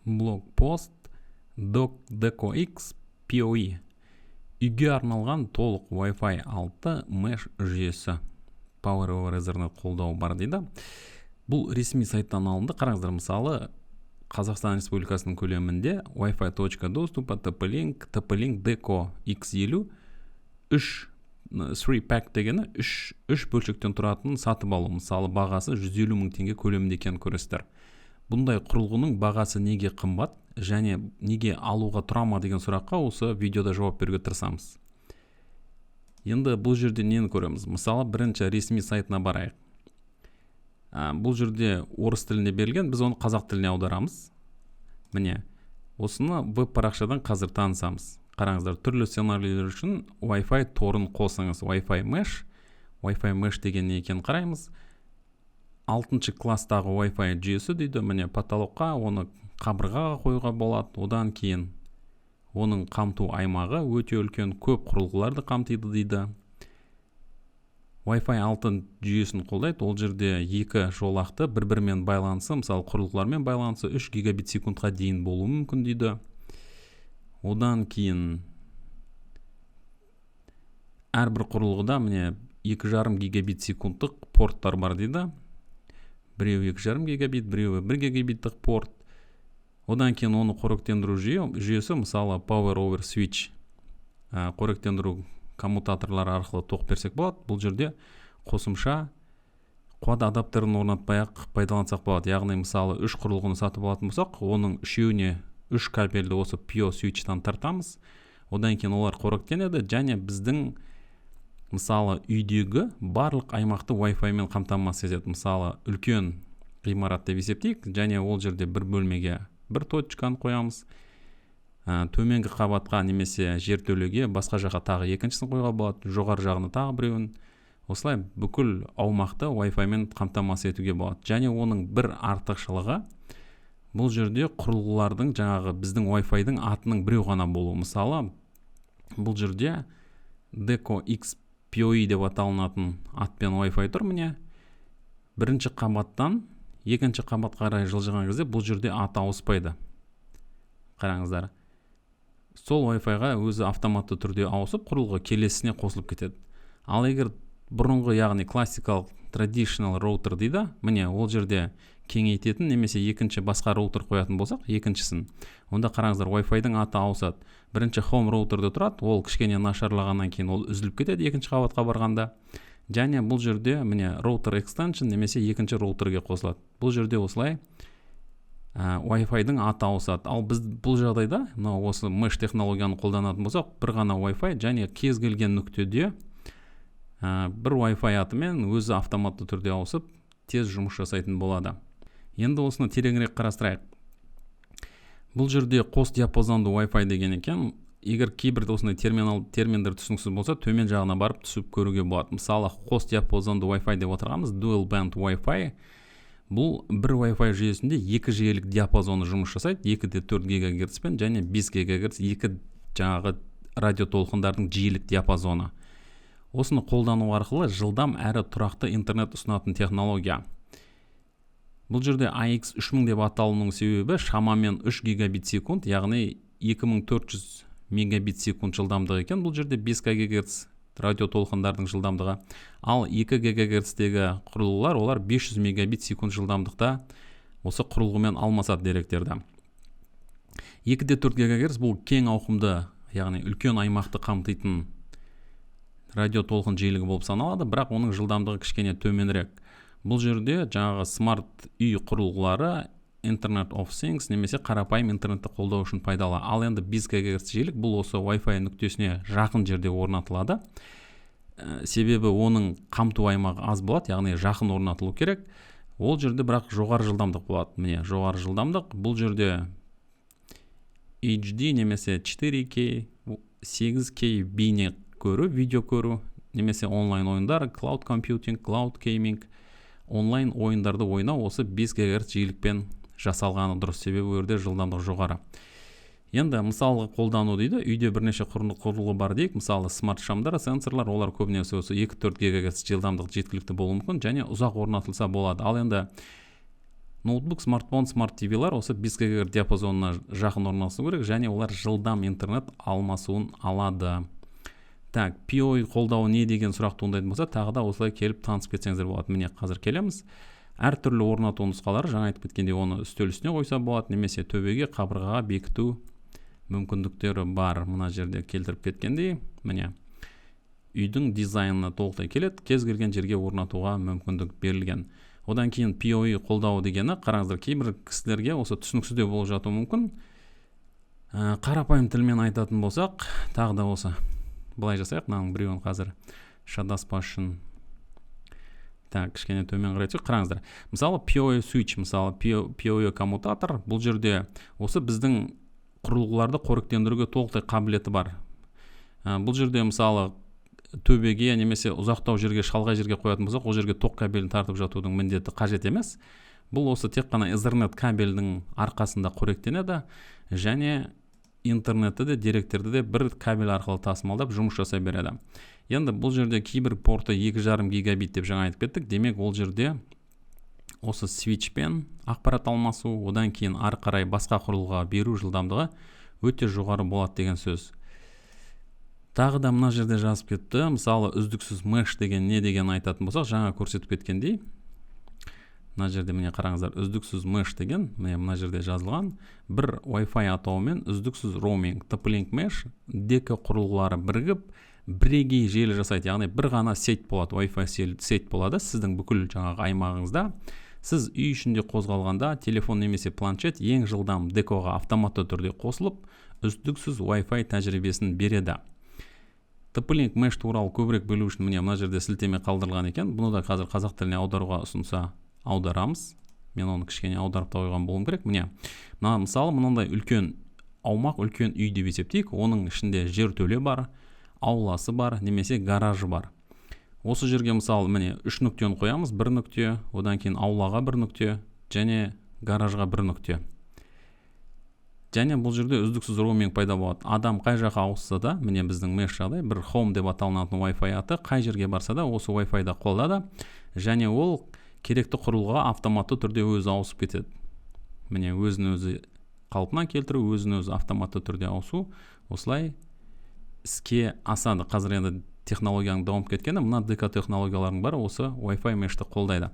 Блогпост Deco X PoE: үйге арналған толық Wi-Fi 6 Mesh жүйесі, Power over Ethernet қолдауы бар дейді. Бұл ресми сайттан алынды. Қараңыздар, мысалы, Қазақстан Республикасының көлемінде Wi-Fi точка доступа TP-Link, TP-Link Deco X50 3 3 pack дегені үш бөлшектен тұратын сатып алу. Мысалы, бағасы 150 мың теңге көлемінде екенін көресіздер. Бұндай құрылғының бағасы неге қымбат және неге алуға тұра ма деген сұраққа осы видеода жауап беруге тырысамыз. Енді бұл жерде нені көреміз? Мысалы, бірінші ресми сайтына барайық. Бұл жерде орыс тілінде берілген, біз оны қазақ тіліне аударамыз. Міне, осыны веб парақшадан қазір танысамыз. Қараңыздар, түрлі сценарийлер үшін Wi-Fi торын қосыңыз. Wi-Fi Mesh. Wi-Fi Mesh деген не екенін қараймыз. Алтыншы класстағы Wi-Fi жүйесі дейді. Міне, потолокқа, оны қабырғаға қоюға болады. Одан кейін оның қамту аймағы өте үлкен, көп құрылғыларды қамтиды дейді. Wi-Fi 6 жүйесін қолдайды. Ол жерде екі жолақты бір бірімен байланысы, мысалы, құрылғылармен байланысы 3 гигабит секундқа дейін болуы мүмкін дейді. Одан кейін әрбір құрылғыда, міне, 2,5 гигабит секундтық порттар бар дейді. Біреуі 2,5 гигабит, біреуі 1 гигабиттік порт. Одан кейін оны қоректендіру жүйесі, мысалы, Power over Switch, қоректендіру коммутаторлары арқылы тоқ берсек болады. Бұл жерде қосымша қуат адаптерін орнатпай ақ пайдалансақ болады. Яғни, мысалы, үш құрылғыны сатып алатын болсақ, оның үшеуіне үш кабельді осы PoE switch-тан тартамыз. Одан кейін олар қоректенеді және біздің, мысалы, үйдегі барлық аймақты Wi-Fi мен қамтамасыз етеді. Мысалы, үлкен ғимарат деп есептейік және ол жерде бір бөлмеге бір точканы қоямыз, төменгі қабатқа немесе жертөлеге, басқа жаққа тағы екіншісін қоюға болады, жоғары жағына тағы біреуін. Осылай бүкіл аумақты Wi-Fi мен қамтамасыз етуге болады. Және оның бір артықшылығы: бұл жерде құрылғылардың, жаңағы біздің Wi-Fi-дің атының біреу ғана болуы. Мысалы, бұл жерде Deco X PoE деп аталынатын атпен Wi-Fi тұр. Міне, бірінші қабаттан екінші қабатқа қарай жылжыған кезде бұл жерде аты ауыспайды. Қараңыздар, сол Wi-Fi-ға өзі автоматты түрде ауысып, құрылғы келесісіне қосылып кетеді. Ал егер бұрынғы, яғни классикалық traditional роутер дейді, міне, ол жерде кеңейтетін немесе екінші басқа роутер қоятын болсақ екіншісін, онда, қараңыздар, Wi-Fi-дің аты ауысады. Бірінші home роутерде тұрады, ол кішкене нашарлағаннан кейін ол үзіліп кетеді екінші қабатқа барғанда. Және бұл жерде, міне, роутер extension немесе екінші роутерге қосылады. Бұл жерде осылай Wi-Fi-дің аты ауысады. Ал біз бұл жағдайда мынау осы mesh технологияны қолданатын болсақ, бір ғана Wi-Fi және кез келген нүктеде бір Wi-Fi атымен өзі автоматты түрде ауысып, тез жұмыс жасайтын болады. Енді осыны тереңірек қарастырайық. Бұл жерде қос диапазонды Wi-Fi деген екен. Егер кейбір осындай терминдер түсініксіз болса, төмен жағына барып түсіп көруге болады. Мысалы, қос диапазонды Wi-Fi деп отырғанымыз dual band Wi-Fi. Бұл бір Wi-Fi жүйесінде екі жиілік диапазоны жұмыс жасайды: 2,4 гигагерц пен және 5 гигагерц, екі жаңағы радиотолқындардың жиілік диапазоны. Осыны қолдану арқылы жылдам әрі тұрақты интернет ұсынатын технология. Бұл жерде AX 3000 деп аталуының себебі шамамен 3 гигабит секунд, яғни 2400 мегабит секунд жылдамдығы екен. Бұл жерде 5 гигагерц радиотолқындардың жылдамдығы. Ал 2 гигагерцтегі құрылғылар, олар 500 мегабит секунд жылдамдықта осы құрылғымен алмасады деректерді. 2,4 гигагерц бұл кең ауқымды, яғни үлкен аймақты қамтитын радиотолқын жиілігі болып саналады, бірақ оның жылдамдығы кішкене төменірек. Бұл жерде жаңағы смарт үй құрылғылары, Internet of Things немесе қарапайым интернетті қолдау үшін пайдалы. Ал енді 5 гигагерц жиілік бұл осы Wi-Fi нүктесіне жақын жерде орнатылады, себебі оның қамту аймағы аз болады, яғни жақын орнатылу керек ол жерде, бірақ жоғары жылдамдық болады. Міне, жоғары жылдамдық. Бұл жерде HD немесе 4K, 8K бейне көру, видео көру немесе онлайн ойындар, cloud computing, cloud gaming, онлайн ойындарды ойнау осы 5 гигагерц жиілікпен жасалғаны дұрыс, себебі ол жерде жылдамдық жоғары. Енді мысалға қолдану дейді. Үйде бірнеше құрылғы бар дейік, мысалы, смарт шамдар, сенсорлар. Олар көбінесе осы 2-4 гигагерц жылдамдық жеткілікті болуы мүмкін және ұзақ орнатылса болады. Ал енді Ноутбук, смартфон, смарт ТВ-лар осы 5 ГГц диапазонына жақын орналасу керек және олар жылдам интернет алмасуын алады. Так, PoE қолдауы не деген сұрақ туындайтын болса, тағы да осылай келіп танысып кетсеңіздер болады. Міне, қазір келеміз. Әртүрлі орнату нұсқалары, жаңа айтып кеткендей, оны үстел үстіне қойса болады немесе төбеге, қабырғаға бекіту мүмкіндіктері бар. Мына жерде келтіріп кеткендей, міне, үйдің дизайнына толықтай келеді, кез келген жерге орнатуға мүмкіндік берілген. Одан кейін PoE қолдауы дегені, қараңыздар, кейбір кісілерге осы түсініксіз де болып жатуы мүмкін. Қарапайым тілмен айтатын болсақ, тағы да осы былай жасайық, мынаның біреуін қазір шатаспас үшін, так, кішкене төмен қарай түсейік. Қараңыздар, мысалы, PoE switch, мысалы, PoE коммутатор, бұл жерде осы біздің құрылғыларды қоректендіруге толықтай қабілеті бар. Бұл жерде, мысалы, төбеге немесе ұзақтау жерге, шалғай жерге қоятын болсақ, ол жерге тоқ кабелін тартып жатудың міндеті қажет емес. Бұл осы тек қана Ethernet кабельдің арқасында қоректенеді және интернетті де, деректерді де бір кабель арқылы тасымалдап, жұмыс жасай береді. Енді бұл жерде кейбір порты 2,5 гигабит деп жаңа айтып кеттік. Демек, ол жерде осы свитчпен ақпарат алмасу, одан кейін ары қарай басқа құрылғыға беру жылдамдығы өте жоғары болады деген сөз. Тағы да мына жерде жазып кетті, мысалы, үздіксіз mesh деген не деген айтатын болсақ, жаңа көрсетіп кеткендей, мына жерде, міне, қараңыздар, үздіксіз mesh деген, міне, мына жерде жазылған: бір Wi-Fi атауымен үздіксіз роуминг. TP-Link Mesh Deco құрылғылары бірігіп, бірегей желі жасайды, яғни бір ғана сеть болады, Wi-Fi сеть болады сіздің бүкіл жаңағы аймағыңызда. Сіз үй ішінде қозғалғанда, телефон немесе планшет ең жылдам Deco-ға автоматты түрде қосылып, үздіксіз Wi-Fi тәжірибесін береді. TP-Link Mesh туралы көбірек білу үшін, міне, мына жерде сілтеме қалдырылған екен. Бұны да қазір қазақ тіліне аударуға ұсынса, аударамыз. Мен оны кішкене аударып та қойған болуым керек. Міне, мына, мысалы, мынандай үлкен аумақ, үлкен үй деп есептейік. Оның ішінде жертөле бар, ауласы бар немесе гаражы бар. Осы жерге, мысалы, міне, үш нүктені қоямыз: бір нүкте, одан кейін аулаға бір нүкте және гаражға бір нүкте. Және бұл жерде үздіксіз роуминг пайда болады. Адам қай жаққа ауысса да, міне, біздің mesh жағдай, бір home деп аталынатын Wi-Fi аты, қай жерге барса да, осы Wi-Fi-да қолдады және ол керекті құрылғыға автоматты түрде өзі ауысып кетеді. Міне, өзін өзі қалпына келтіру, өзін өзі автоматты түрде ауысу осылай іске асады. Қазір енді технологияның дамып кеткені, мына Deco технологияларының бәрі осы Wi-Fi meshті қолдайды.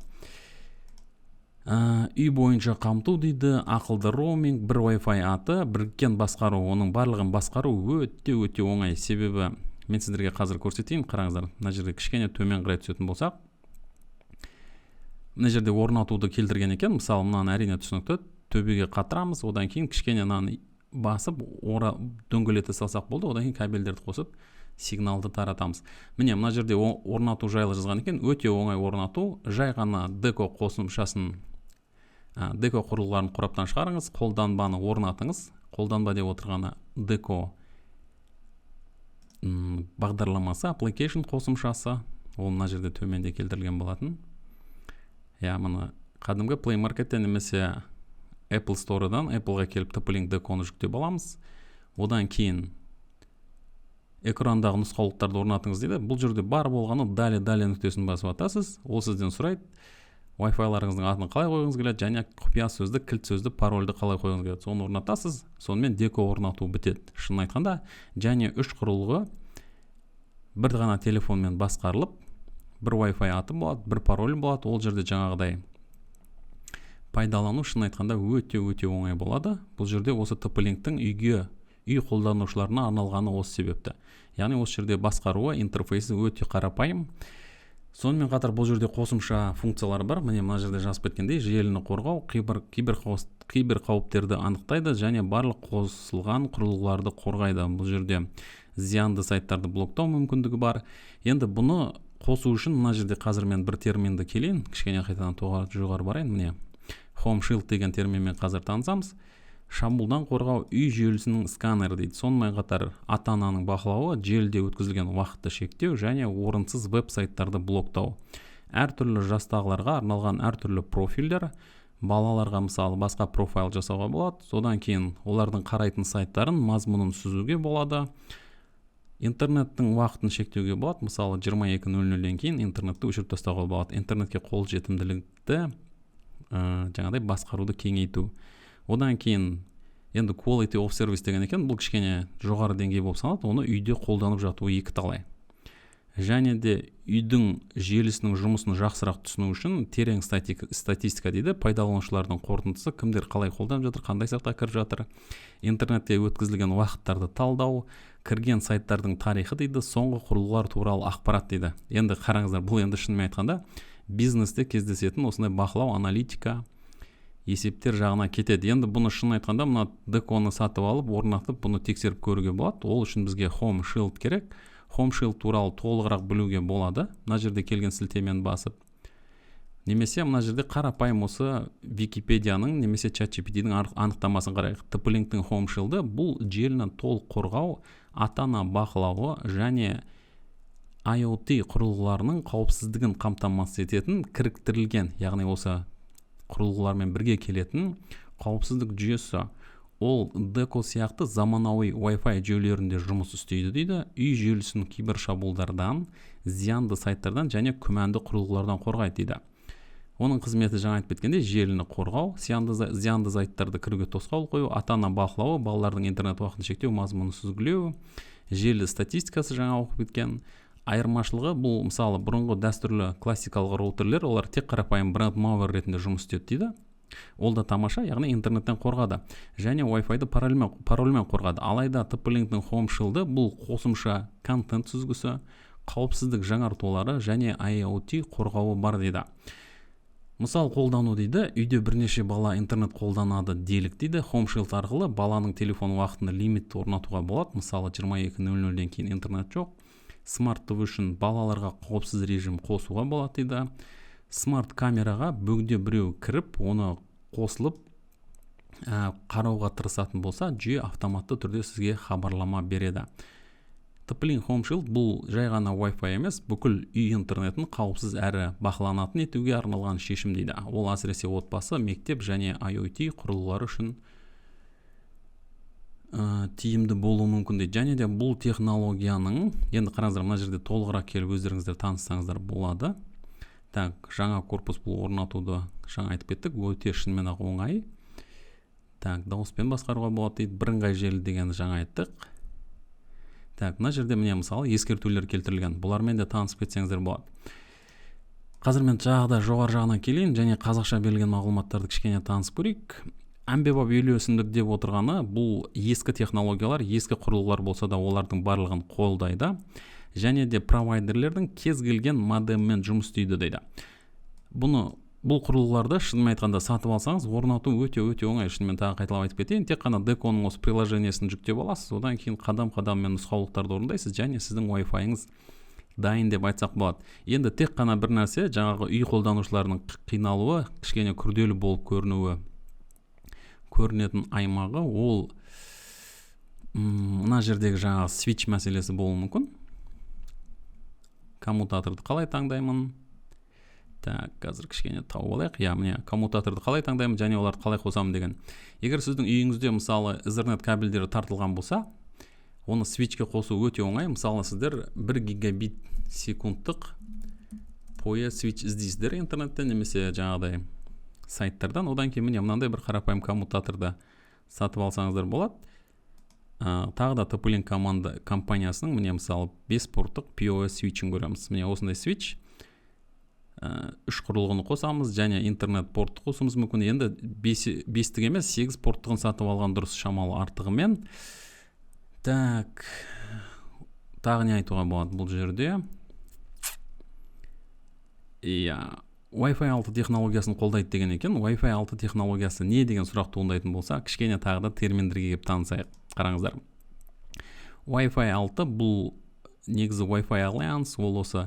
Үй бойынша қамту дейді, ақылды роуминг, бір Wi-Fi аты, біріккен басқару. Оның барлығын басқару өте өте оңай, себебі мен сіздерге қазір көрсетейін. Қараңыздар, мына жерде кішкене төмен қарай түсетін болсақ, мына жерде орнатуды келтірген екен. Мысалы, мынаны, әрине, түсінікті, төбеге қатырамыз, одан кейін кішкене мынаны басып, ора дөңгелете салсақ болды, одан кейін кабельдерді қосып, сигналды таратамыз. Міне, мына жерде орнату жайлы жазған екен. Өте оңай орнату: жай ғана Deco қосымшасын, Deco құрылғыларын қораптан шығарыңыз, қолданбаны орнатыңыз. Қолданба деп отырғаны Deco бағдарламасы, application, қосымшасы. Ол мына жерде төменде келтірілген болатын. Иә, мына кәдімгі Play Markеттен немесе Apple Store'дан, Appleға келіп, TP-Link Deco-ны жүктеп аламыз. Одан кейін экрандағы нұсқаулықтарды орнатыңыз дейді. Бұл жерде бар болғаны далее, далее нүктесін басып атасыз. Ол сізден сұрайды: Wi-Fi-ларыңыздың атын қалай қойғыңыз келеді және құпия сөзді, кілт сөзді, парольді қалай қойғыңыз келеді, соны орнатасыз. Сонымен Deco орнату бітеді, шынын айтқанда. Және үш құрылғы бір ғана телефонмен басқарылып, бір Wi-Fi аты болады, бір пароль болады. Ол жерде жаңағыдай пайдалану, шын айтқанда, өте өте оңай болады. Бұл жерде осы TP-Link-тің үйге, үй қолданушыларына арналғаны осы себепті, яғни осы жерде басқаруы, интерфейсі өте қарапайым. Сонымен қатар бұл жерде қосымша функциялар бар. Міне, мына жерде жазып кеткендей, желіні қорғау, кибер қауіптерді анықтайды және барлық қосылған құрылғыларды қорғайды. Бұл жерде зиянды сайттарды блоктау мүмкіндігі бар. Енді бұны қосу үшін мына жерде қазір мен бір терминді келейін, кішкене қайтадан жоғары барайын. Міне, Home Shield деген терминмен қазір танысамыз. Шабуылдан қорғау, үй желісінің сканері дейді. Сонымен қатар ата ананың бақылауы, желіде өткізілген уақытты шектеу және орынсыз веб сайттарды блоктау. Әртүрлі жастағыларға арналған әртүрлі профильдер. Балаларға, мысалы, басқа профайл жасауға болады. Содан кейін олардың қарайтын сайттарын, мазмұнын сүзуге болады. Интернеттің уақытын шектеуге болады, мысалы, 22:00-ден кейін интернетті өшіріп тастауға болады. Интернетке қол жетімділікті Жаңағыдай басқаруды кеңейту. Одан кейін енді quality of service деген екен, бұл кішкене жоғары деңгей болып саналады, оны үйде қолданып жатуы екі талай. Және де үйдің желісінің жұмысын жақсырақ түсіну үшін терең статистика дейді, пайдаланушылардың қорытындысы, кімдер қалай қолданып жатыр, қандай сайтқа кіріп жатыр, интернетте өткізілген уақыттарды талдау, кірген сайттардың тарихы дейді, соңғы құрылғылар туралы ақпарат дейді. Енді қараңыздар, бұл енді шынымен айтқанда бизнесте кездесетін осындай бақылау, аналитика, есептер жағына кетеді. Енді бұны шын айтқанда мына Deco-ны сатып алып, орнатып, бұны тексеріп көруге болады. Ол үшін бізге Home Shield керек. Home Shield туралы толығырақ білуге болады мына жерде келген сілтемені басып, немесе мына жерде қарапайым осы Википедияның немесе ChatGPT-дің анықтамасын қарайық. TP-Link-тің Home Shield бұл желіні толық қорғау, ата-ана бақылауы және IoT құрылғыларының қауіпсіздігін қамтамасыз ететін кіріктірілген, яғни осы құрылғылармен бірге келетін қауіпсіздік жүйесі. Ол Deco сияқты заманауи Wi-Fi жүйелерінде жұмыс істейді дейді. Үй желісін кибершабуылдардан, зиянды сайттардан және күмәнді құрылғылардан қорғайды дейді. Оның қызметі, жаңа айтып кеткендей, желіні қорғау, зиянды сайттарды кіруге тосқауыл қою, ата-ана бақылауы, балалардың интернет уақытын шектеу, мазмұнын сүзгілеу, желі статистикасы, жаңа оқып кеткен. Айырмашылығы бұл, мысалы, бұрынғы дәстүрлі классикалық роутерлер, олар тек қарапайым брандмауэр ретінде жұмыс істеді дейді. Ол да тамаша, яғни интернеттен қорғады және Wi-Fi-ды парольмен қорғады. Алайда TP-Link-тің Home Shield бұл қосымша контент сүзгісі, қауіпсіздік жаңартулары және IoT қорғауы бар дейді. Мысал қолдану дейді, үйде бірнеше бала интернет қолданады делік дейді. Home Shield арқылы баланың телефон уақытына лимит орнатуға болады, мысалы, 22:00-ден кейін интернет жоқ. Смарт ТВ үшін балаларға қауіпсіз режим қосуға болады дейді. Смарт камераға бөгде біреу кіріп, оны қосылып қарауға тырысатын болса, жүйе автоматты түрде сізге хабарлама береді. TP-Link Home Shield бұл жай ғана Wi-Fi емес, бүкіл үй интернетін қауіпсіз әрі бақыланатын етуге арналған шешім дейді. Ол әсіресе отбасы, мектеп және IoT құрылғылары үшін тиімді болуы мүмкін дейді. Және де бұл технологияның, енді қараңыздар, мына жерде толығырақ келіп өздеріңіздер таныссаңыздар болады. Так, жаңа корпус, бұл орнатуды жаңа айтып кеттік, өте шынымен ақ оңай. Так, дауыспен басқаруға болады дейді, бірыңғай желі дегенді жаңа айттық. Так, мына жерде міне, мысалы, ескертулер келтірілген, бұлармен де танысып кетсеңіздер болады. Қазір мен тағы да жоғары жағына келейін және қазақша берілген мағлұматтарды кішкене танысып көрейік. Әмбебап үйлесімдік деп отырғаны бұл ескі технологиялар, ескі құрылғылар болса да, олардың барлығын қолдайды және де провайдерлердің кез келген модеммен жұмыс істейді дейді. Бұны, бұл құрылғыларды шынымен айтқанда сатып алсаңыз, орнату өте өте оңай. Шынымен тағы қайталап айтып кетейін, тек қана Deco-ның осы приложениесін жүктеп аласыз, одан кейін қадам қадаммен нұсқаулықтарды орындайсыз және сіздің Wi-Fi-ыңыз дайын деп айтсақ болады. Енді тек қана бір нәрсе, жаңағы үй қолданушыларының қиналуы, кішкене күрделі болып көрінуі, көрінетін аймағы ол мына жердегі жаңағы switch мәселесі болуы мүмкін. Коммутаторды қалай таңдаймын? Так, қазір кішкене тауып алайық. Иә, міне, коммутаторды қалай таңдаймын және оларды қалай қосамын деген. Егер сіздің үйіңізде, мысалы, Ethernet кабельдері тартылған болса, оны switch ке қосу өте оңай. Мысалы, сіздер 1 гигабит секундтық PoE switch іздейсіздер интернеттен немесе жаңағыдай сайттардан. Одан кейін міне, мынандай бір қарапайым коммутаторды сатып алсаңыздар болады. Тағы да TP-Link команда компаниясының, міне, мысалы, 5 порттық PoE switch ін көреміз. Міне, осындай switch, үш құрылғыны қосамыз және интернет портты қосуымыз мүмкін. Енді бестік емес, 8 порттығын сатып алған дұрыс, шамалы артығымен. Так, тағы не айтуға болады бұл жерде? Иә, Wi-Fi 6 технологиясын қолдайды деген екен. Wi-Fi 6 технологиясы не деген сұрақ туындайтын болса, кішкене тағы да терминдерге келіп танысайық. Қараңыздар, Wi-Fi 6 бұл негізі Wi-Fi Alliance, ол осы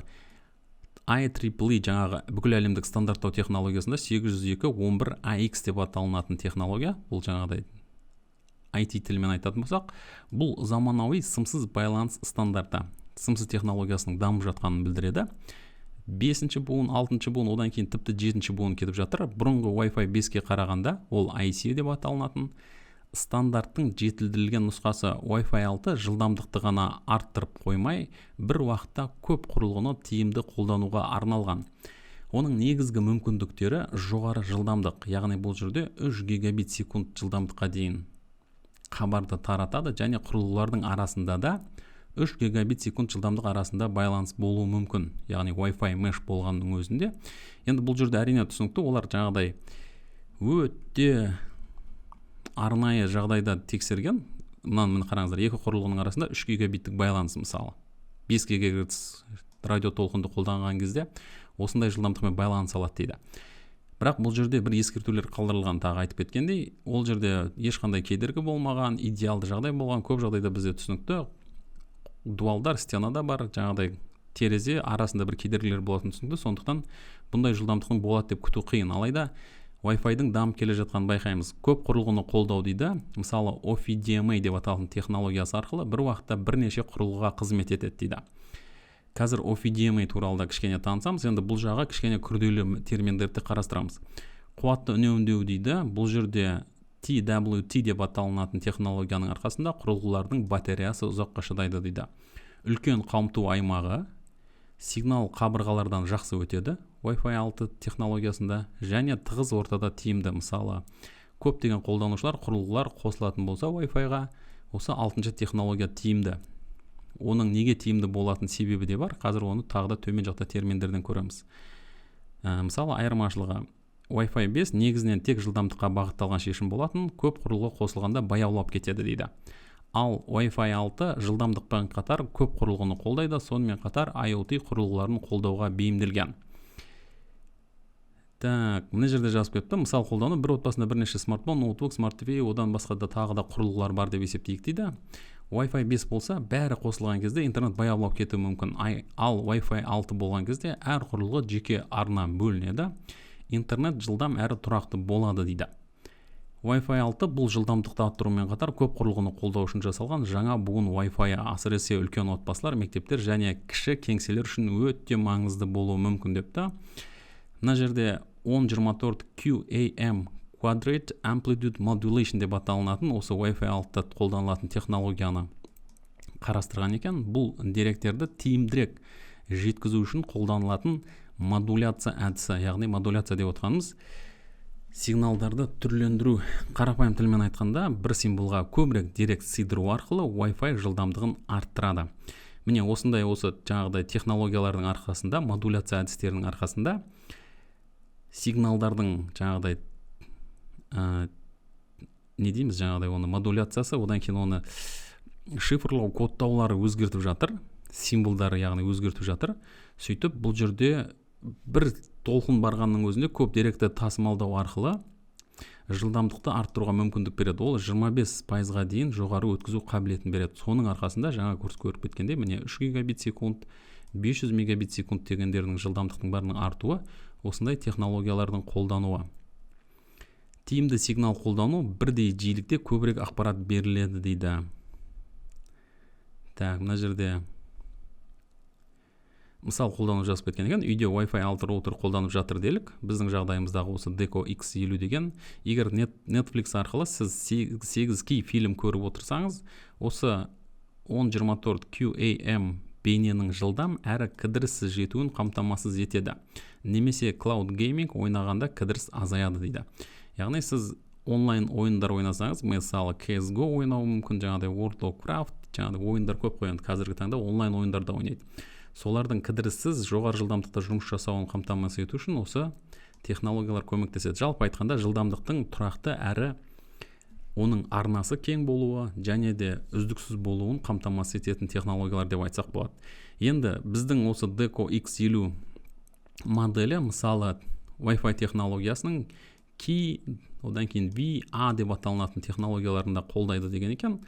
IEEE, жаңағы бүкіл әлемдік стандарттау технологиясында 802.11 AX деп аталынатын технология. Бұл жаңағыдай IT тілімен айтатын болсақ, бұл заманауи сымсыз байланыс стандарты, сымсыз технологиясының дамып жатқанын білдіреді. Бесінші буын, алтыншы буын, одан кейін тіпті жетінші буын кетіп жатыр. Бұрынғы Wi-Fi 5-ке қарағанда, ол IC деп аталынатын стандарттың жетілдірілген нұсқасы, Wi-Fi 6 жылдамдықты ғана арттырып қоймай, бір уақытта көп құрылғыны тиімді қолдануға арналған. Оның негізгі мүмкіндіктері: жоғары жылдамдық, яғни бұл жерде 3 гигабит секунд жылдамдыққа дейін хабарды таратады және құрылғылардың арасында да 3 гигабит секунд жылдамдық арасында байланыс болуы мүмкін, яғни Wi-Fi Mesh болғанның өзінде. Енді бұл жерде, әрине, түсінікті, олар жаңағыдай өте арнайы жағдайда тексерген. Мынаны, міне, қараңыздар, екі құрылғының арасында 3 гигабиттік байланыс, мысалы, 5 гигагерц радиотолқынды қолданған кезде осындай жылдамдықпен байланыса алады дейді. Бірақ бұл жерде бір ескертулер қалдырылған. Тағы айтып кеткендей, ол жерде ешқандай кедергі болмаған, идеалды жағдай болған. Көп жағдайда бізде, түсінікті, дуалдар, стенада бар, жаңағыдай терезе арасында бір кедергілер болатыны түсінікті. Сондықтан бұндай жылдамдықтың болады деп күту қиын. Алайда Wi-Fi-дің дамып келе жатқанын байқаймыз. Көп құрылғыны қолдау дейді. Мысалы, OFDMA деп аталатын технологиясы арқылы бір уақытта бірнеше құрылғыға қызмет етеді дейді. Қазір OFDMA туралы да кішкене танысамыз. Енді бұл жағы кішкене күрделі терминдерді қарастырамыз. Қуатты үнемдеу дейді. Бұл жерде TWT деп аталынатын технологияның арқасында құрылғылардың батареясы ұзаққа шыдайды дейді. Үлкен қамту аймағы, сигнал қабырғалардан жақсы өтеді Wi-Fi 6 технологиясында және тығыз ортада тиімді. Мысалы, көптеген қолданушылар, құрылғылар қосылатын болса Wi-Fi-ға, осы алтыншы технология тиімді. Оның неге тиімді болатын себебі де бар, қазір оны тағы да төмен жақта терминдерден көреміз. Мысалы, айырмашылығы: Wi-Fi 5 негізінен тек жылдамдыққа бағытталған шешім болатын, көп құрылғы қосылғанда баяулап кетеді дейді. Ал Wi-Fi 6 жылдамдықпен қатар көп құрылғыны қолдайды, сонымен қатар IoT құрылғыларын қолдауға бейімделген. Так, мына жерде жазып кетіпті: мысал қолдану, бір отбасында бірнеше смартфон, ноутбук, смарт ТВ, одан басқа да тағы да құрылғылар бар деп есептейік дейді. Wi-Fi 5 болса, бәрі қосылған кезде интернет баяулап кетуі мүмкін. Ал Wi-Fi 6 болған кезде әр құрылғы жеке арна бөлінеді, интернет жылдам әрі тұрақты болады дейді. Wi-Fi 6 бұл жылдамдықты арттырумен қатар көп құрылғыны қолдау үшін жасалған жаңа буын Wi-Fi. Әсіресе үлкен отбасылар, мектептер және кіші кеңселер үшін өте маңызды болуы мүмкін депті. Мына жерде 1024 QAM, Quadrate Amplitude Modulation деп аталынатын осы Wi-Fi 6-та қолданылатын технологияны қарастырған екен. Бұл деректерді тиімдірек жеткізу үшін қолданылатын модуляция әдісі. Яғни модуляция деп отырғанымыз сигналдарды түрлендіру. Қарапайым тілмен айтқанда, бір символға көбірек дерек сыйдыру арқылы Wi-Fi жылдамдығын арттырады. Міне, осындай осы жаңағыдай технологиялардың арқасында, модуляция әдістерінің арқасында сигналдардың жаңағыдай не дейміз, жаңағыдай оны модуляциясы, одан кейін оны шифрлау, кодтаулары өзгертіп жатыр, символдары, яғни, өзгертіп жатыр. Сөйтіп, бұл жерде бір толқын барғанның өзінде көп деректі тасымалдау арқылы жылдамдықты арттыруға мүмкіндік береді. Ол 25%-ға дейін жоғары өткізу қабілетін береді. Соның арқасында жаңа курс көріп кеткендей, міне, 3 гигабит секунд, 500 мегабит секунд дегендердің жылдамдықтың бәрінің артуы осындай технологиялардың қолдануы. Тиімді сигнал қолдану, бірдей жиілікте көбірек ақпарат беріледі дейді. Так, мына жерде мысал қолдану жазып кеткен екен. Үйде Wi-Fi 6 роутер қолданып жатыр делік. Біздің жағдайымыздағы осы Deco X50 деген. Егер Netflix арқылы сіз 8K фильм көріп отырсаңыз, осы 1024 QAM бейненің жылдам әрі кідіріссіз жетуін қамтамасыз етеді немесе Cloud Gaming ойнағанда кідіріс азаяды дейді. Яғни сіз онлайн ойындар ойнасаңыз, мысалы, CSGO ойнау мүмкін, жаңағыдай World of Warcraft, жаңағыдай ойындар көп қой енді, қазіргі таңда онлайн ойындар да ойнайды. Солардың кідіріссіз жоғары жылдамдықта жұмыс жасауын қамтамасыз ету үшін осы технологиялар көмектеседі. Жалпы айтқанда, жылдамдықтың тұрақты әрі оның арнасы кең болуы және де үздіксіз болуын қамтамасыз ететін технологиялар деп айтсақ болады. Енді біздің осы Deco X50 моделі, мысалы, Wi-Fi технологиясының Q, одан кейін V, A деп аталынатын технологияларын да қолдайды деген екен.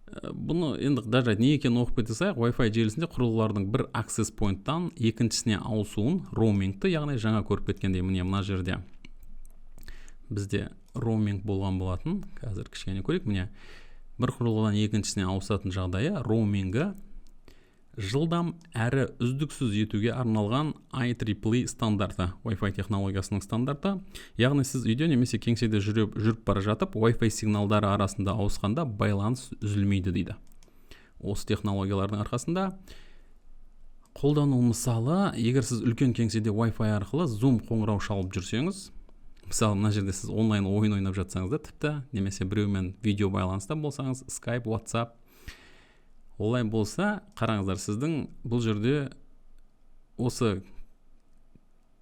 Бұны енді даже не екенін оқып кете салайық. Wi-Fi желісінде құрылғылардың бір access point тан екіншісіне ауысуын, роумингті, яғни жаңа көріп кеткендей, міне, мына жерде бізде роуминг болған болатын. Қазір кішкене көрейік. Міне, бір құрылғыдан екіншісіне ауысатын жағдайы, роумингі жылдам әрі үздіксіз етуге арналған IEEE стандарты, Wi-Fi технологиясының стандарты. Яғни сіз үйде немесе кеңседе жүріп бара жатып Wi-Fi сигналдары арасында ауысқанда байланыс үзілмейді дейді. Осы технологиялардың арқасында Қолдану мысалы: егер сіз үлкен кеңседе Wi-Fi арқылы Zoom қоңырау шалып жүрсеңіз, мысалы, мына жерде сіз онлайн ойын ойнап жатсаңыз да тіпті, немесе біреумен видео байланыста болсаңыз, Skype, WhatsApp, олай болса, қараңыздар, сіздің бұл жерде осы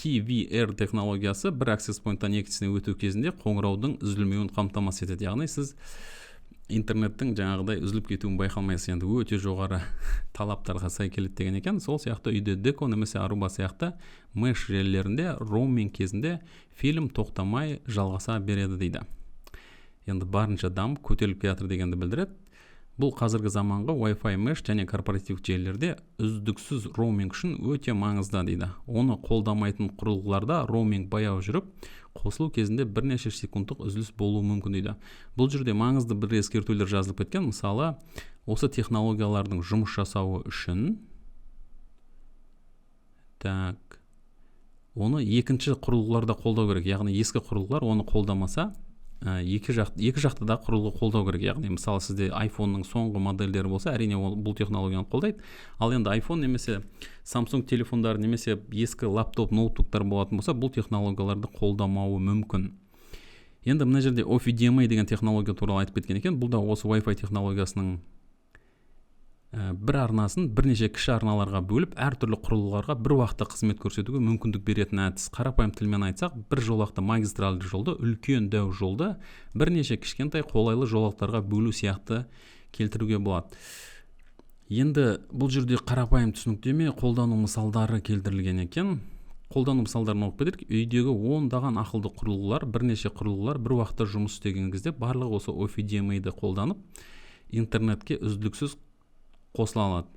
KVR технологиясы бір access point тан екіншісіне өту кезінде қоңыраудың үзілмеуін қамтамасыз етеді, яғни сіз интернеттің жаңағыдай үзіліп кетуін байқамайсыз. Енді өте жоғары талаптарға сай келеді деген екен. Сол сияқты үйде Deco немесе Aruba сияқты mesh желілерінде роуминг кезінде фильм тоқтамай жалғаса береді дейді. Енді барынша дамып, көтеріліп келе жатыр дегенді білдіреді. Бұл қазіргі заманғы Wi-Fi mesh және корпоративтік желілерде үздіксіз роуминг үшін өте маңызды дейді. Оны қолдамайтын құрылғыларда роуминг баяу жүріп, қосылу кезінде бірнеше секундтық үзіліс болуы мүмкін дейді. Бұл жерде маңызды бір ескертулер жазылып кеткен. Мысалы, осы технологиялардың жұмыс жасауы үшін, так, оны екінші құрылғыларда қолдау керек, яғни ескі құрылғылар оны қолдамаса, екі жақты да құрылғы қолдау керек. Яғни, мысалы, сізде айфонның соңғы модельдері болса, әрине, ол бұл технологияны қолдайды. Ал енді iPhone немесе Samsung телефондары немесе ескі лаптоп, ноутбуктар болатын болса, бұл технологияларды қолдамауы мүмкін. Енді мына жерде OFDMA деген технология туралы айтып кеткен екен. Бұл да осы Wi-Fi технологиясының бір арнасын бірнеше кіші арналарға бөліп, әртүрлі құрылғыларға бір уақытта қызмет көрсетуге мүмкіндік беретін әдіс. Қарапайым тілмен айтсақ, бір жолақты магистральды жолды, үлкен дәу жолды бірнеше кішкентай қолайлы жолақтарға бөлу сияқты келтіруге болады. Енді бұл жерде қарапайым түсініктеме, қолдану мысалдары келтірілген екен. Қолдану мысалдарын оқып кетейік. Үйдегі ондаған ақылды құрылғылар, бірнеше құрылғылар бір уақытта жұмыс істеген кезде, барлығы осы OFDMA-ды қолданып, интернетке үздіксіз қосыла алады.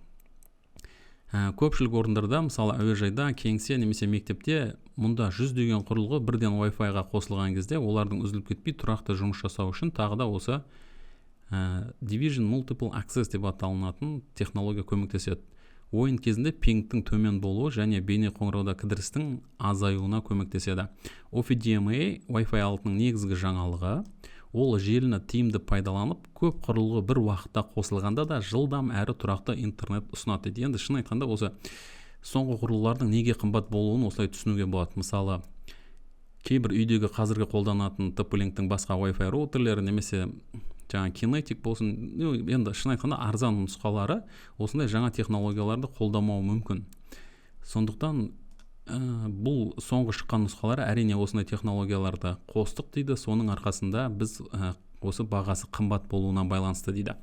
Көпшілік орындарда, мысалы, әуежайда, кеңсе немесе мектепте, мұнда жүздеген құрылғы бірден Wi-Fi-ға қосылған кезде, олардың үзіліп кетпей тұрақты жұмыс жасау үшін тағы да осы Division Multiple Access деп аталынатын технология көмектеседі. Ойын кезінде пингтің төмен болуы және бейне қоңырауда кідірістің азаюына көмектеседі. OFDMA Wi-Fi 6-ның негізгі жаңалығы: ол желіні тиімді пайдаланып, көп құрылғы бір уақытта қосылғанда да жылдам әрі тұрақты интернет ұсынады дейді. Енді шын айтқанда, осы соңғы құрылғылардың неге қымбат болуын осылай түсінуге болады. Мысалы, кейбір үйдегі қазіргі қолданатын TP-Link-тің басқа Wi-Fi роутерлері немесе жаңа Keenetic болсын, ну, енді шын айтқанда, арзан нұсқалары осындай жаңа технологияларды қолдамауы мүмкін. Сондықтан бұл соңғы шыққан нұсқалары, әрине, осындай технологияларды қостық дейді, соның арқасында біз осы бағасы қымбат болуына байланысты дейді.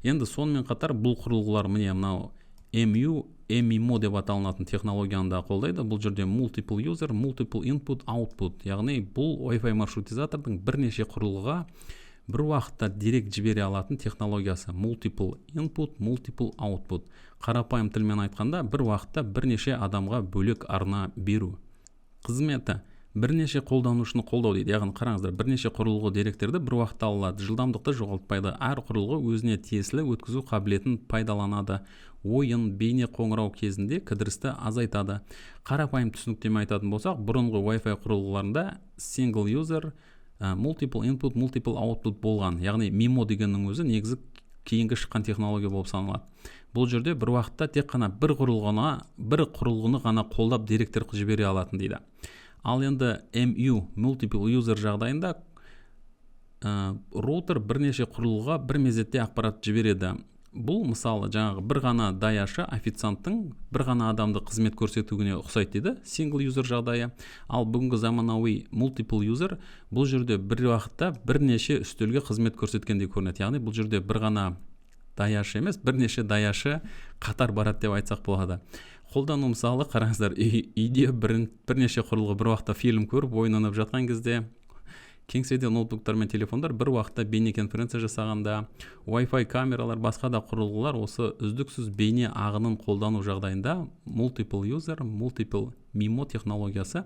Енді сонымен қатар бұл құрылғылар, міне, мынау MU MIMO деп аталынатын технологияны да қолдайды. Бұл жерде multiple user, multiple input output, яғни бұл Wi-Fi маршрутизатордың бірнеше құрылғыға бір уақытта дерек жібере алатын технологиясы. Multiple input, multiple output, қарапайым тілмен айтқанда, бір уақытта бірнеше адамға бөлек арна беру. Қызметі: бірнеше қолданушыны қолдау дейді. Яғни, қараңыздар, бірнеше құрылғы деректерді бір уақытта ала алады, жылдамдықты жоғалтпайды, әр құрылғы өзіне тиесілі өткізу қабілетін пайдаланады, ойын, бейне қоңырау кезінде кідірісті азайтады. Қарапайым түсініктеме айтатын болсақ, бұрынғы Wi-Fi құрылғыларында single user, multiple input, multiple output болған, яғни MIMO дегеннің өзі негізі кейінгі шыққан технология болып саналады. Бұл жерде бір уақытта тек қана бір құрылғыны ғана қолдап, деректер жібере алатын дейді. Ал енді MU, multiple user жағдайында роутер бірнеше құрылғыға бір мезетте ақпарат жібереді. Бұл, мысалы, жаңағы бір ғана даяшы, официанттың бір ғана адамды қызмет көрсетуіне ұқсайды дейді single user жағдайы. Ал бүгінгі заманауи multiple user бұл жерде бір уақытта бірнеше үстелге қызмет көрсеткендей көрінеді, яғни бұл жерде бір ғана даяшы емес, бірнеше даяшы қатар барады деп айтсақ болады. Қолдану мысалы: қараңыздар, үйде бірнеше құрылғы бір уақытта фильм көріп, ойын ойнап жатқан кезде, кеңседе ноутбуктар мен телефондар бір уақытта бейнеконференция жасағанда, Wi-Fi камералар, басқа да құрылғылар осы үздіксіз бейне ағынын қолдану жағдайында multiple user, multiple MIMO технологиясы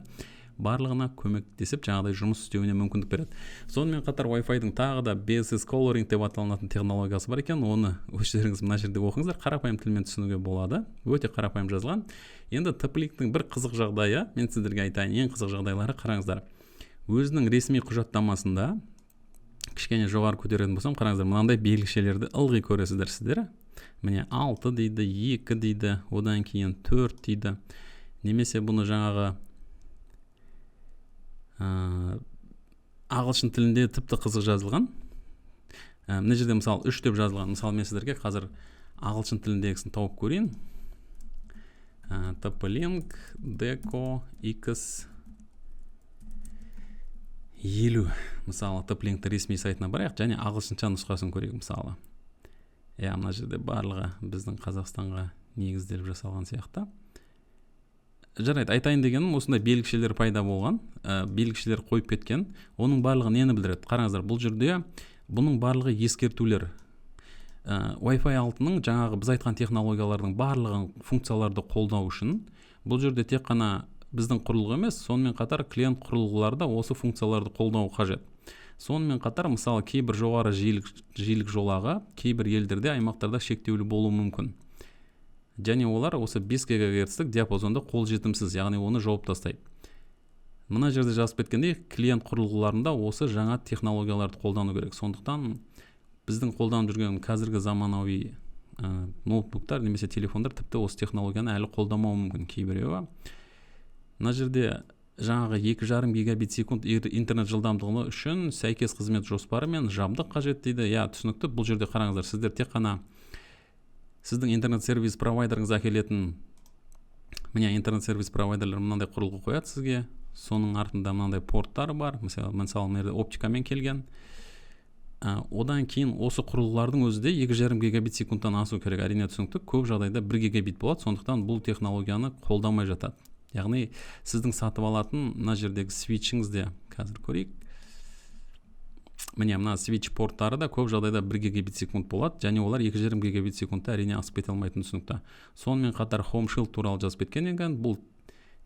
барлығына көмектесіп, жаңағыдай жұмыс істеуіне мүмкіндік береді. Сонымен қатар Wi-Fi-дің тағы да BSS coloring деп аталынатын технологиясы бар екен. Оны өздеріңіз мына жерде оқыңыздар, қарапайым тілмен түсінуге болады, өте қарапайым жазылған. Енді TP-Link-тің бір қызық жағдайы, мен сіздерге айтайын, ең қызық жағдайлары, қараңыздар, өзінің ресми құжаттамасында, кішкене жоғары көтеретін болсам, қараңыздар, мынандай белгішелерді ылғи көресіздер сіздер. Міне, 6 дейді, 2 дейді, одан кейін 4 дейді. Немесе бұны жаңағы ағылшын тілінде тіпті қызық жазылған. Мына жерде, мысалы, 3 деп жазылған. Мысалы, мен сіздерге қазір ағылшын тіліндегісін тауып көрейін. TP-Link Deco X 50. Мысалы, TP-Linkті ресми сайтына барайық және ағылшынша нұсқасын көрейік, мысалы. Иә, мына жерде барлығы біздің Қазақстанға негізделіп жасалған сияқты. Жарайды, айтайын дегенім, осындай белгішелер пайда болған, белгішелер қойып кеткен. Оның барлығы нені білдіреді? Қараңыздар, бұл жерде бұның барлығы ескертулер. Wi-Fi 6-ның жаңағы біз айтқан технологиялардың барлығын, функцияларды қолдау үшін бұл жерде тек қана біздің құрылғы емес, сонымен қатар клиент құрылғылары да осы функцияларды қолдау қажет. Сонымен қатар, мысалы, кейбір жоғары жиілік жолағы кейбір елдерде, аймақтарда шектеулі болуы мүмкін және олар осы 5 гигагерцтік диапазонда қолжетімсіз, яғни оны жауып тастайды. Мына жерде жазып кеткендей, клиент құрылғыларында осы жаңа технологияларды қолдану керек. Сондықтан біздің қолданып жүрген қазіргі заманауи ноутбуктар немесе телефондар тіпті осы технологияны әлі қолдамауы мүмкін кейбіреуі. Мына жерде жаңағы 2,5 гигабит секунд интернет жылдамдығы үшін сәйкес қызмет жоспары мен жабдық қажет дейді. Иә, түсінікті. Бұл жерде қараңыздар, сіздер тек қана сіздің интернет сервис провайдеріңіз әкелетін, міне, интернет сервис провайдерлер мынандай құрылғы қояды сізге, соның артында мынандай порттар бар. Мысалы, мына жерде оптикамен келген. Одан кейін осы құрылғылардың өзі де 2,5 гигабит секундтан асу керек. Әрине, түсінікті, көп жағдайда 1 гигабит болады, сондықтан бұл технологияны қолдамай жатады. Яғни сіздің сатып алатын мына жердегі свитчіңіз де, қазір көрейік, міне, мына свитч порттары да көп жағдайда 1 гигабит секунд болады және олар 2,5 гигабит секундта, әрине, асып кете алмайтыны түсінікті. Сонымен қатар Home Shield туралы жазып кеткен екен. Бұл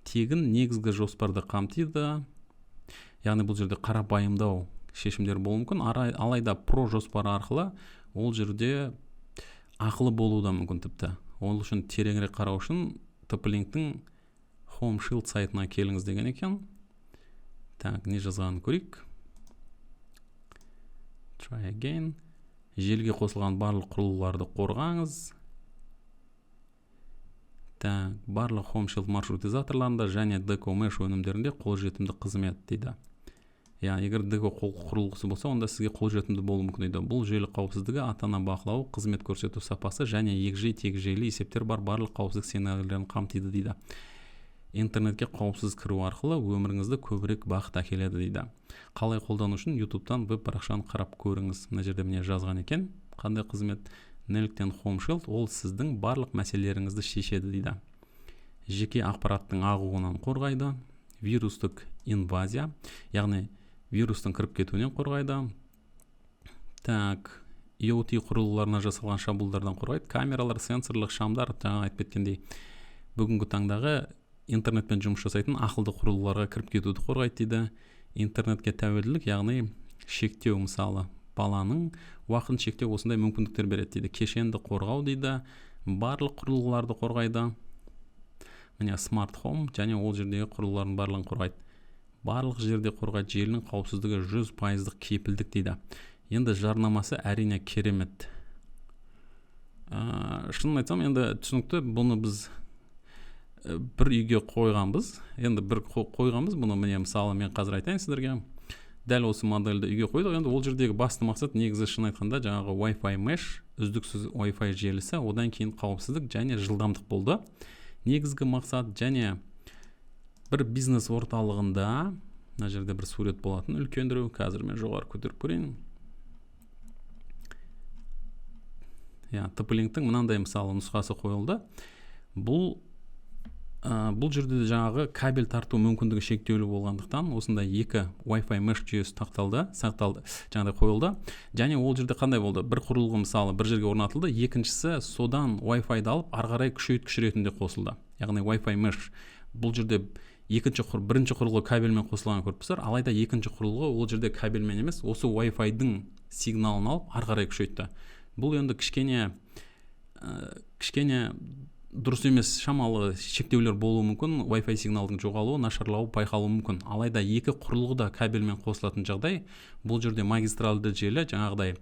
тегін негізгі жоспарды қамтиды, яғни бұл жерде қарапайымдау шешімдер болуы мүмкін. Алайда про жоспары арқылы ол жерде ақылы болуы да мүмкін тіпті. Ол үшін тереңірек қарау үшін TP-Link'тің Home Shield сайтына келіңіз деген екен. Так, не жазғанын көрейік. Try again. Желіге қосылған барлық құрылғыларды қорғаңыз. Так, барлық Home Shield маршрутизаторларында және Deco Mesh өнімдерінде қолжетімді қызмет дейді. Иә, егер Deco құрылғысы болса, онда сізге қолжетімді болуы мүмкін дейді. Бұл желі қауіпсіздігі, ата ана бақылауы, қызмет көрсету сапасы және егжей тегжейлі есептер бар барлық қауіпсіздік сценарийлерін қамтиды дейді. Интернетке қауіпсіз кіру арқылы өміріңізді көбірек бақыт әкеледі дейді. Қалай қолдану үшін Ютубтан веб парақшаны қарап көріңіз. Мына жерде, міне, жазған екен қандай қызмет. Неліктен Home Shield? Ол сіздің барлық мәселелеріңізді шешеді дейді. Жеке ақпараттың ағуынан қорғайды, вирустық инвазия, яғни вирустың кіріп кетуінен қорғайды. Так, IoT құрылғыларына жасалған шабуылдардан қорғайды, камералар, сенсорлық шамдар, жаңа айтып кеткендей, бүгінгі таңдағы интернетпен жұмыс жасайтын ақылды құрылғыларға кіріп кетуді қорғайды дейді. Интернетке тәуелділік, яғни шектеу, мысалы, баланың уақытын шектеу, осындай мүмкіндіктер береді дейді. Кешенді қорғау дейді, барлық құрылғыларды қорғайды. Міне, smart home және ол жердегі құрылғылардың барлығын қорғайды, барлық жерде қорғайды. Желінің қауіпсіздігі 100%-дық кепілдік дейді. Енді жарнамасы, әрине, керемет. Шынын айтсам, енді түсінікті, бұны біз бір үйге қойғанбыз, енді бір қойғанбыз бұны. Міне, мысалы, мен қазір айтайын сіздерге, дәл осы модельді үйге қойдық. Енді ол жердегі басты мақсат негізі, шын айтқанда, жаңағы Wi-Fi mesh, үздіксіз Wi-Fi желісі, одан кейін қауіпсіздік және жылдамдық болды негізгі мақсат. Және бір бизнес орталығында мына жерде бір сурет болатын үлкендіреу, қазір мен жоғары көтеріп көрейін. Иә, TP-Link'тің мынандай, мысалы, нұсқасы қойылды. Бұл жерде де жаңағы кабель тарту мүмкіндігі шектеулі болғандықтан, осындай екі Wi-Fi mesh жүйесі тақталды, сақталды, жаңағыдай қойылды. Және ол жерде қандай болды? Бір құрылғы, мысалы, бір жерге орнатылды, екіншісі содан Wi-Fi-ды алып, ары қарай күшейткіш ретінде қосылды, яғни Wi-Fi mesh. Бұл жерде бірінші құрылғы кабельмен қосылғанын көріп тұрсыздар, алайда екінші құрылғы ол жерде кабельмен емес, осы Wi-Fi-дың сигналын алып, ары қарай күшейтті. Бұл енді кішкене дұрыс емес, шамалы шектеулер болуы мүмкін, Wi-Fi сигналдың жоғалуы, нашарлауы байқалуы мүмкін. Алайда екі құрылғы да кабельмен қосылатын жағдай, бұл жерде магистралды желі, жаңағыдай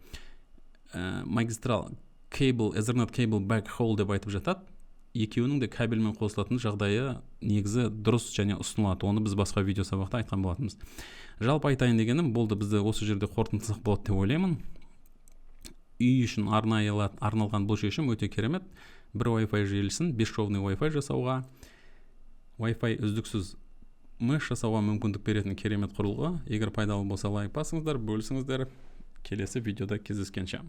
магистрал Cable, Ethernet cable backhaul деп айтып жатады. Екеуінің де кабельмен қосылатын жағдайы негізі дұрыс және ұсынылады. Оны біз басқа видео сабақта айтқан болатынбыз. Жалпы айтайын дегенім болды, бізді осы жерде қорытындыласақ болады деп ойлаймын. Үй үшін арнайы арналған бұл шешім өте керемет. Бір Wi-Fi желісін бесшовный Wi-Fi жасауға, Wi-Fi үздіксіз mesh жасауға мүмкіндік беретін керемет құрылғы. Егер пайдалы болса, лайк басыңыздар, бөлісіңіздер. Келесі видеода кездескенше.